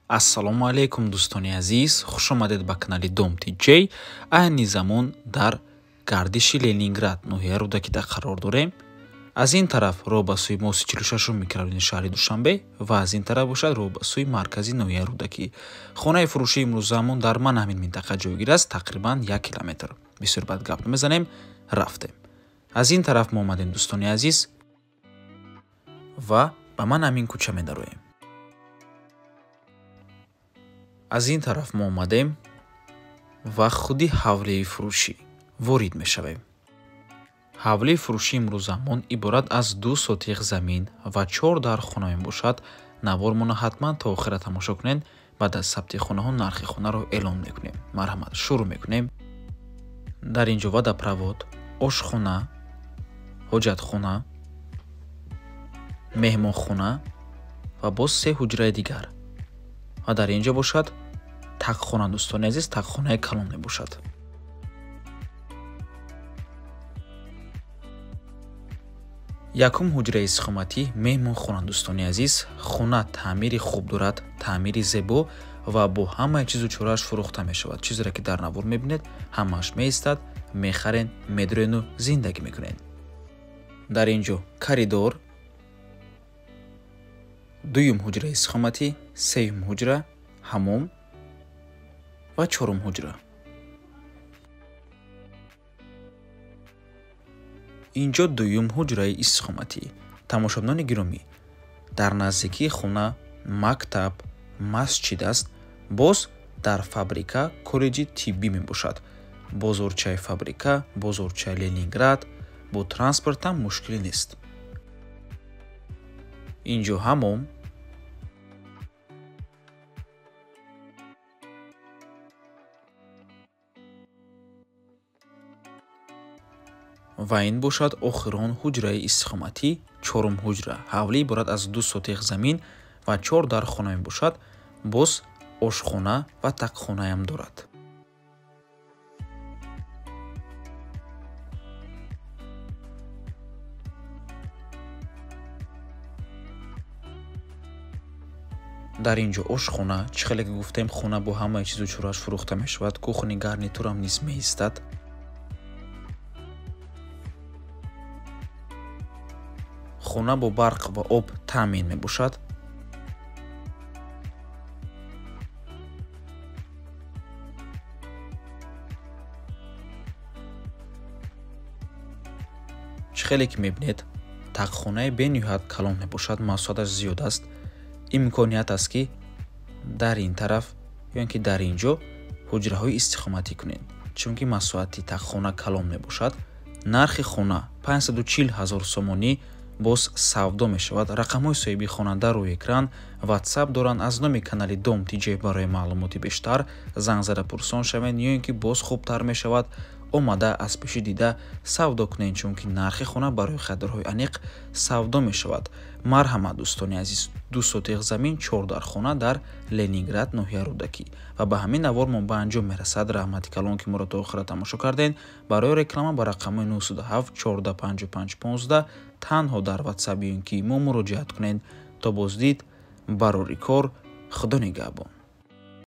Ассалому алайкум, дӯстони азиз, хуш омадед ба канали Дом ТҶ. Айни замон дар гардиши Ленинград, ноҳияи Рӯдакида қарор дорем. Аз ин тараф роҳ ба сӯи моси 46 микрорайони шаҳри Душанбе ва аз ин тараф бошад роҳ ба сӯи маркази ноҳияи Рӯдакӣ. Хонаи фурӯшии имрӯзаамон дар ман ҳамин минтақа ҷойгир аст, тақрибан 1 километр. Бисёр бад гап намезанем, рафтем. Аз ин тараф мо омадем, дӯстони азиз, ва ба ман ҳамин кӯча медароем. Аз ин тараф мо омадем ва худи ҳавлии фурӯшӣ ворид мешавем. Ҳавлии фурӯшии имрӯзамон иборат аз 2 сотиқ замин ва 4 дар хона мебошад. Навормонро ҳатман то охира тамошо кунед. Баъд аз сабти хонаҳо нархи хонаро эълон мекунем. Марҳамат, шурӯъ мекунем. Дар ин ҷо водопровод, ошхона, ҳоҷатхона, меҳмонхона ва боз 3 ҳуҷраи дигар. Ва дар ин ҷо бошад тақхона, дӯстони азиз, тақхонаи калон мебошад. Якум ҳуҷраи истиқоматӣ меҳмонхона, дӯстони азиз. Хона таъмири хуб дорад, таъмири зебо ва бо ҳамаи чизу чорааш фурӯхта мешавад. Чизеро ки дар навор мебинед, ҳамааш меистад, мехарен, медурену зиндагӣ мекунед. Дар ин ҷо коридор, дуюм ҳуҷраи истиқоматӣ, сеюм ҳуҷра, ҳамом ва чорум ҳуҷра. Инҷо дуюм ҳуҷраи истиқоматӣ. Тамошобинони гиромӣ, дар наздикии хона мактаб, масҷид аст, боз дар фабрика коллеҷи тиббӣ мебошад. Бозорчаи фабрика, бозорчаи Ленинград, бо транспортам мушкилӣ нест. Инҷо ҳамом, ва ин бошад охирон ҳуҷраи истиқоматӣ, чорум ҳуҷра. Ҳавлӣ иборат аз 2 сотиқ замин ва 4 дар хона мебошад. Боз ошхона ва тақхонаям дорад. Дар ин ҷо ошхона, чӣ хеле ки гуфтем, хона бо ҳамаи чизу чорааш фурӯхта мешавад. Кухни гарнитурам низ меистад. Хона бо барқ ва об таъмин мебошад. Чӣ хеле ки мебинед, тақхонаи бениҳоят калон мебошад, масоҳаташ зиёд аст. Имконият аст, ки дар ин тараф ё ин ки дар ин ҷо ҳуҷраҳои истиқоматӣ кунед, чунки масоҳати тақхона калон мебошад. Нархи хона 540 000 сомонӣ боз савдо мешавад. Рақамҳои соҳиби хона дар рӯи экран, WhatsApp доранд. Аз номи канали Дом ТҶ барои маълумоти бештар занг зада пурсон шавед, ё ин ки боз хубтар мешавад омада аз пеши дида савдо кунед, чунки нархи хона барои харидорҳои аниқ савдо мешавад. Марҳамат, дӯстони азиз, 2 сотиқ замин, 4 дар хона дар Ленинград, ноҳияи Рӯдакӣ. Ва ба ҳамин навормон ба анҷом мерасад. Раҳмати калон, ки моро то охира тамошо кардед. Барои реклама ба рақамҳои 907 14 55 15 танҳо дар WhatsApp ё ин ки мо муроҷиат кунед. То боздид, барори кор, Худо нигаҳбон.